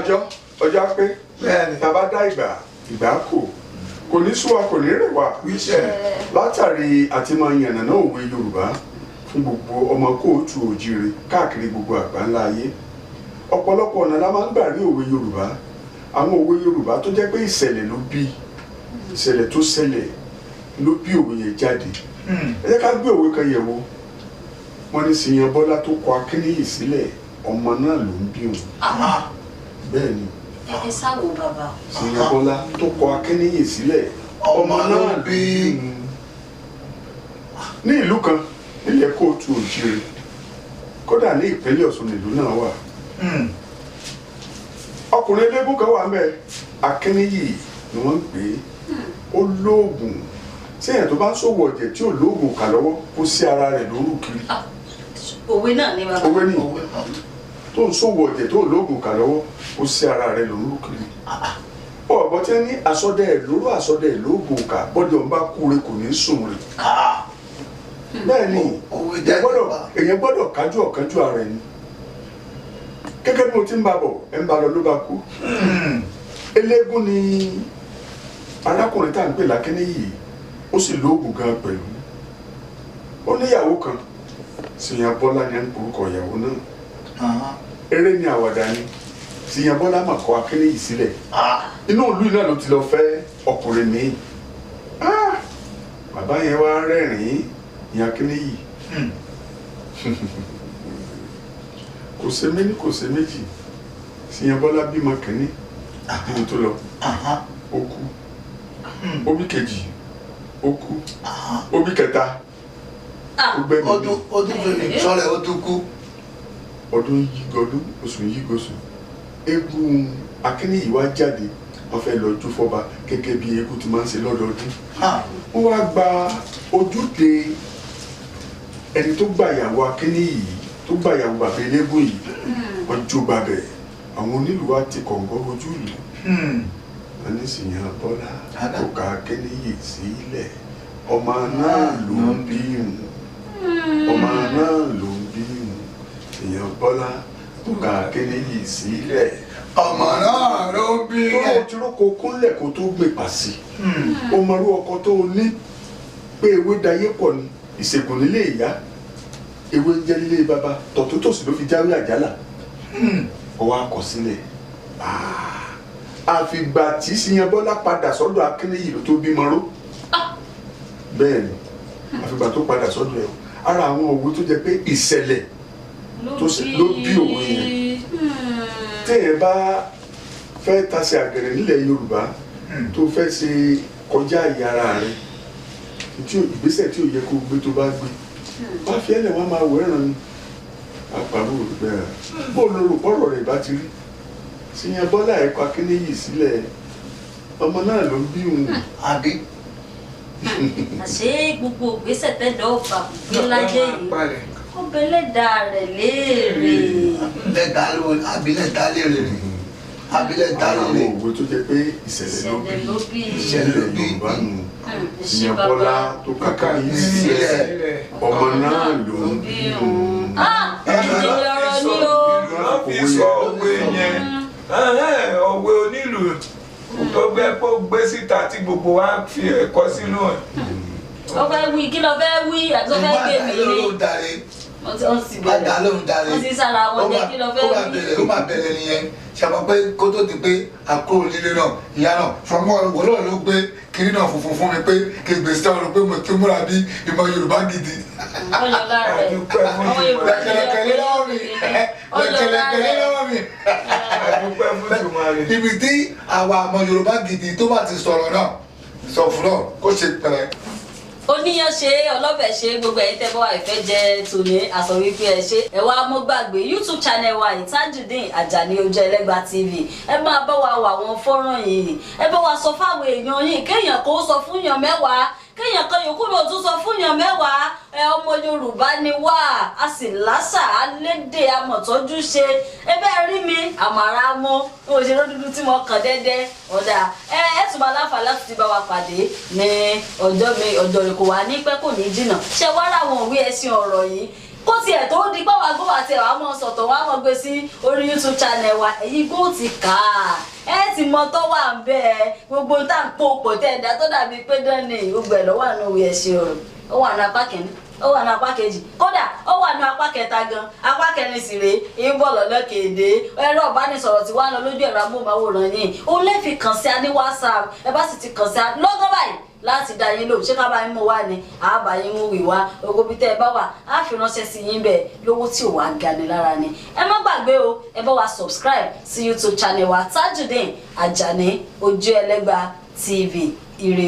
Ọjọ́ ọjọ́ á pé. Bẹ́ẹ̀ni. Tá a bá dá ìgbà, ìgbà kò kò ní sú wa, kò ní rẹ̀ wá. Wíṣẹ́. Látàrí àti máa yànnàná òwe Yorùbá fún gbogbo ọmọ kóòtù òjíire káàkiri gbogbo àgbáńlá ayé, ọ̀pọ̀lọpọ̀ ọ̀nà la máa ń gbà rí òwe Yorùbá. Àwọn òwe Yorùbá tó jẹ́ pé ìṣẹ̀lẹ̀ ló bí, ìṣẹ̀lẹ̀ tó ṣẹlẹ̀ ló bí òwe yẹn jáde. Ẹ jẹ́ ká gbé òwe kan yẹ̀ wò. Wọ́n ní Sìyàn Bọ́lá tó kọ Akínníyì sílẹ̀, ọmọ náà ló ń bí òun. Bẹ́ẹ̀ ni. Ẹ sáwo bàbá. Sìyàn Bọ́lá tó kọ Akínníyì sílẹ̀, ọmọ náà ló bí. Ní ìlú kan nílẹ̀ kóòtù òjìrè, kódà ní ìpínlẹ̀ Ọ̀ṣun nílùú náà wà, ọkùnrin eléégún kan wà ń bẹ, Akínníyì ni wọ́n ń pè é. Ó lóògùn. Sẹ́yìn tó bá ń ṣòwò ọ̀jẹ̀ tí ò lóògùn kà lọ́wọ́, kó sí ara rẹ̀ lóru kiri. Òwe náà ni bàbá. Òwe ni. Tó ń ṣòwò ọ̀jẹ̀ tó lóògùn kà lọ́wọ́, kó sí ara rẹ̀ lóru kiri. Ọ̀gbọ́n tí wọ́n ní asọ́dẹ̀ ẹ̀ lóró, asọ́dẹ̀ ẹ̀ lóògùn kà, bọ́dọ̀ ń bá kúre kò ní sùn rè. Bẹ́ẹ̀ ni. Òwe èèyàn jẹ́ gbọ́dọ̀ nípa. Èèyàn gbọ́dọ̀ kájú ọ̀kánjú ara ẹni. Gẹ́gẹ́ bí mo ti ń bá bọ̀, ẹ̀ ń bá lọ ló bá kú. Eléégún ni arákùnrin tá à ń pè lákínní yìí, ó sì lóògùn gan pẹ̀lú. Ó níyàwó kan, Sìyàn Bọ́lá ni à ń porúkọ ìyàwó náà. Eré ni, àwàdà ni, Sìyàn Bọ́lá mà kọ Akínníyì sílẹ̀. Inú ìlú náà ló ti lọ fẹ́ ọkùnrin míì. Ah! Bàbá yẹn wá rẹ́rìn-ín ní Akínníyì. Kò ṣe méní, kò ṣe méjì, Sìyàn Bọ́lá bímọ kínní níbi tó lọ, ó kú. Ó bí kejì, ó kú. Ó bí kẹta, ó gbẹ́mìí mì. Ọdún ọdún fèrè sọlẹ̀, ó tún kú. Ọdún yígọdún, oṣù yígọṣù, eégún Akínníyì wá jáde, wọ́n fẹ́ lọ jó fọ́ba gẹ́gẹ́ bí eégún ti máa ń ṣe lọ́dọọdún. Wọ́n wá gba ojúde ẹni tó gbà ìyàwó Akínníyì yìí, tó gbà ìyàwó bàbá eléégún yìí, wọ́n jó gbàbẹ̀. Àwọn onílù wa ti kọ̀ǹgọ́ ojú ìlú. Wọ́n ní Sìyàn Bọ́lá Ada. kò ká Akínníyì sílẹ̀, ọmọ náà ló ń bí òun, ọmọ náà ló ń bí òun. Sìyàn Bọ́lá kò ká Akínníyì sílẹ̀, ọmọ náà ló bí. tó o ti róko kúnlẹ̀ kó tó gbè pàṣẹ, o mọrú ọkọ tó o ní pé ewé dayé pọ̀ ni. Ìṣègùn nílé ìyá, ewé ń jẹ́ nílé bàbá, tọ̀tún-tòsì ló fi jáwé àjálà. Ọwọ́ akọsílẹ̀. Àfìgbà tí Sìyàn Bọ́lá padà sọ́dọ̀ Akínníyì ló tó bímọ ró. Bẹ́ẹ̀ ni, àfìgbà tó padà sọ́dọ̀ ẹ̀. Ara àwọn òwe tó jẹ́ pé ìṣẹ̀lẹ̀ tó ló bí òwe yẹn. Téèyàn bá fẹ́ tasẹ̀ àgẹ̀rẹ̀ nílẹ̀ Yorùbá, tó fẹ́ ṣe kọjá ìyá ara rẹ̀, tí ìgbésẹ̀ tí ò yẹ kó gbé, tó bá gbé, wá fi ẹlẹ̀, wọn máa wọ ẹ̀ràn ni àpárò bẹ́ẹ̀. Bó lóru pọ̀rọ̀ rẹ̀ bá ti rí, Sìyàn Bọ́lá ẹ̀kọ́ Akínníyì sílẹ̀, ọmọ náà ló ń bí òun. Àbí. Àṣé gbogbo ìgbésẹ̀ tẹ́lẹ̀ ọ̀fà gbé láyé yìí, Palẹ̀. ọbẹ̀ lẹ́dàá rẹ̀ léèrè. Lẹ́dà ló àbí lẹ́dà léèrè ni àbí lẹ́dà Àwọn léèrè. òwe tó jẹ́ pé ìṣẹ̀lẹ̀ ló bí Ìṣẹ̀lẹ̀ ló bí. Ìṣẹ̀lẹ̀ ló nílẹ̀ bí. Yorùbá nù. Ṣé Sìyàn bàbá. Bọ́lá tó káká yìí sílẹ̀, ọmọ náà ló ń bí òun. Ah, ìjìnlẹ̀ ọ̀rọ̀ ni o. Ìlú ló fi sọ òwe yẹn. Ẹhẹ́n, òwe onílù tó gbé kó gbé síta tí gbogbo wa fi ẹ̀kọ́ sínú ẹ̀. Ó fẹ́ wí, kí ló fẹ́ wí, àti ó fẹ́ gbé mi ní. Lóhùn darí. Wọ́n ti Má dá bẹ̀rẹ̀. lóhùn darí. Wọ́n ti sára wọn jẹ́, kí ló fẹ́ Ó máa wí. bẹ̀rẹ̀, ó máa bẹ̀rẹ̀ nìyẹn. Ṣàmọ̀ pé kó tó di pé àkúrò nílé náà, ìyá náà fọmọ ìwọ náà ló gbé kiri náà funfun fún mi pé kí n gbèsè ọ̀rọ̀ pé mo ti múra bí ìmọ̀ Yorùbá gidi. Wọ́n yọ lára ẹ̀. Àdúpẹ́ fún Ọmọ Yorùbá. Lẹ̀kẹ̀lẹ̀kẹ̀ lọ́wọ́ mi, lẹ̀kẹ̀lẹ̀kẹ̀ lọ́wọ́ mi. Àdúpẹ́ fún Èdùmàrè. Ibi tí àwa àmọ́ Yorùbá gidi tó bá ti sọ̀rọ̀ náà, sọ fún náà kó ṣe pẹ̀lẹ́. Oníyan ṣe, ọlọ́bẹ̀ ṣe, gbogbo ẹ̀yin tẹ́ bọ́ wà ìfẹ́ jẹ tòní, àsọ wípé ẹ ṣe. Ẹ wá mọ́ gbàgbé YouTube channel wa yìí, Tajudeen Ajani Ojú Ẹlẹ́gba TV. Ẹ máa bá wa wà àwọn fọ́nrán yìí, ẹ bá wa sọ fáwọn èèyàn yìí, kéèyàn kó sọ fún yàn 10, kéèyàn kan yòókù ló tún sọ fún yàn 10. Ẹ ọmọ Yorùbá ni wá, a sì lásà, á lédè, amọ̀tọ́jú ṣe. Ẹ bẹ́ẹ̀ rí mi, àmàrà mọ́ mo ṣe lódúdú tí mo kàn dẹ́dẹ́ ọ̀dà. Ẹ tún máa láǹfààní láti ti bá wa pàdé ní ọjọ́ mi, ọjọ́ rẹ̀ kò wá ní pẹ́, kò ní jìnnà. Ṣé wá ráwọn òwe ẹ̀sìn ọ̀rọ̀ yìí? Kó tiẹ̀ tó di pé wàá gbọ́ àti ẹ̀ wàá mọ̀ sọ̀tọ̀, wàá mọ̀ gbé sí orí YouTube channel wa, èyí gbó ti kà á, ẹ ti mọ tó wà ń bẹ ẹ. Gbogbo tá à ń pò pò tẹ ẹ̀dá tó dàbí pé dán ni, gbogbo ẹ̀ lọ́wọ́ àánú òwe ẹ̀ṣẹ̀ ọ̀rọ̀. Ó wà ní apá kìíní, ó wà ní apá kejì, kódà ó wà ní apá kẹta gan, apá kẹrin sì rèé ń bọ̀ lọ́nà kéde. Ẹ̀rọ ìbánisọ̀rọ̀ tí wàá lọ lójú ẹ̀rọ amóhùnmáwòrán yìí, ó lè fi kàn sí a ní WhatsApp. Ẹ bá sì ti kàn sí a lọ́gán báyìí láti dá yín lò, ṣé ká bá yín mú wá ni àbá yín mú wíwá ogo bí tẹ́ ẹ bá wà á fi ránṣẹ́ sí yín bẹ́ẹ̀ lówó tí ò wá gani lára ni. Ẹ má gbàgbé o, ẹ bá wa subscribe sí YouTube channel wa, Tajudeen Ajani Ojú Ẹlẹ́gba TV. Ire o.